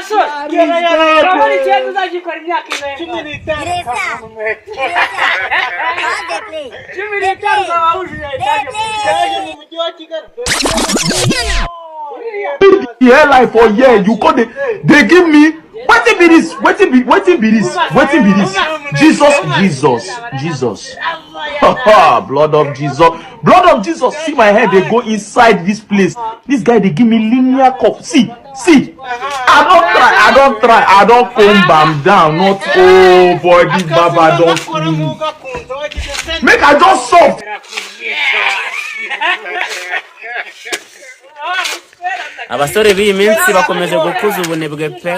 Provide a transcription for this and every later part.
Abasore, urabona icyenda uzagikora imyaka ingahe? 15 uzaba wujuje etaje. The hairline for here, you come dey give me wetin be this? Wetin be this? Wetin be this? Jesus, Jesus, Jesus. Blood of Jesus, blood of Jesus. See my head dey go inside this place. This guy dey give me linear cup. See, see, I don try, I don try, I don comb am down. Not, oh boy, this barber don kill me. Make I just soft. Abasore b'iyi minsi bakomeje gukuza ubunebwe pe.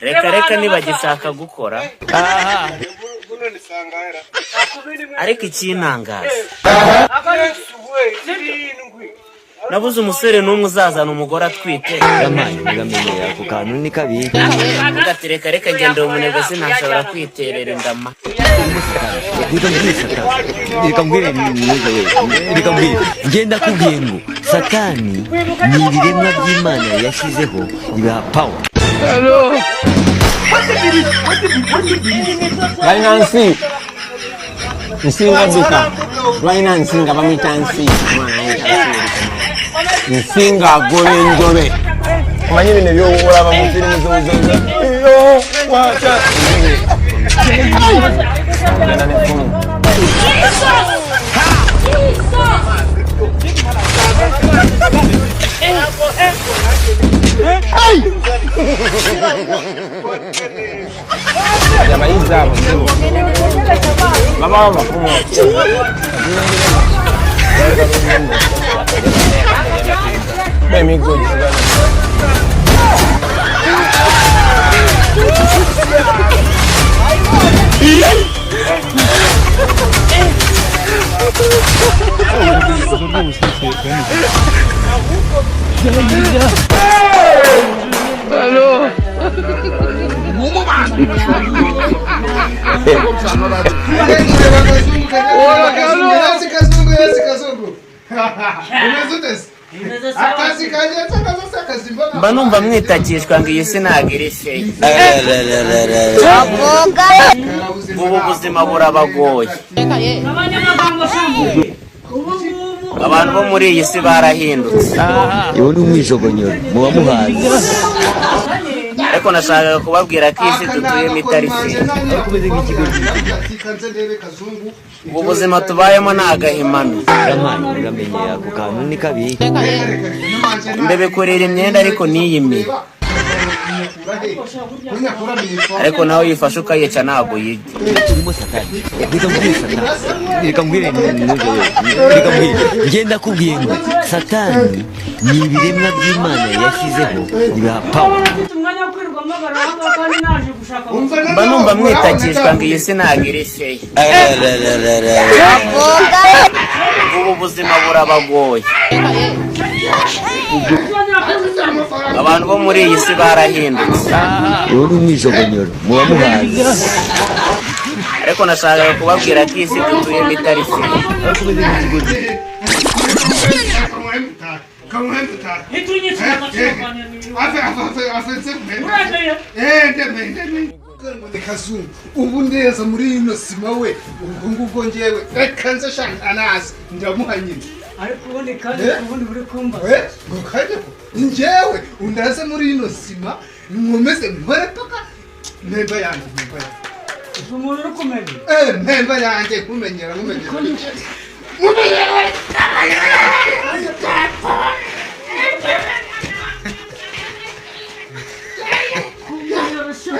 Reka reka, ntibagishaka gukora. Ariko ikintangaza, nabuze umusore n'umwe uzazana umugore atwite. Yampaye muramenyera ako kantu ni kabi. Avuga ati: "Reka reka, ngenda umunebwe, sinashobora kwiterera indama." Reka mbwire satani, reka mbwire mwiza we, reka mbwire, ngenda kubwiye ngo satani ni ibiremwa by'Imana yashyizeho ibiha power. Balina nsi nsinga duka, balina nsinga bamwita nsi omwana ayita nsi nsinga agoba enjobe. Omanyi bino ebyokulaba mu firimu z'obuzozo wata genda n'effumu. Kati abayizi abo ssebo babawo amafumu. Emiggo gisigaza. Mba numva mwitakishwa ngo iyi si ntabwo iri feya. Ubu buzima burabagoye. Abantu bo muri iyi si barahindutse. Iwo ni umwijogonyoro muba muhazi. Ariko nashakaga kubabwira ko iyi si dutuyemo itari feya. Ariko umeze nk'ikigoryi. Ubu buzima tubayemo ni agahimano. Yampaye muramenyera ako kantu ni kabi. Imbeba ikurira imyenda ariko ntiyimire, ariko nawe uyifashe ukayica ntabwo uyirya. Urimo satani, reka mbwire satani, reka mbwire mwiza we, reka mbwire, ngenda kubwiye ngo satani ni ibiremwa by'Imana yashyizeho ibiha power. Ufite umwanya wo kwirirwa mpamagara aha ngaha kandi naje gushaka amafaranga? Mba numva mwitakishwa ngo iyi si ntabwo iri feya. Ubu buzima burabagoye. Abantu bo muri iyi si barahindutse. Iwo ni umwijogonyoro muba muhazi. Ariko nashakaga kubabwira ko iyi si dutuyemo itari feya. Ariko umeze nk'ikigoryi. Ntitunyicire agaciro kanjye. Uremeye? Kazungu, ubu ndeza muri ino sima we, ubwo ngubwo ngewe reka nze shaka anazi ndamuha nyine. Ariko ubundi kandi ubundi buri kumba. We ngo kajye ko njyewe undaze muri ino sima nkomeze nkore paka mpemba yanjye, mpemba yanjye. Umuntu uri kumenya. Eh, mpemba yanjye, nkumenyera nkumenyera nkumenyera. Kumenyera sha.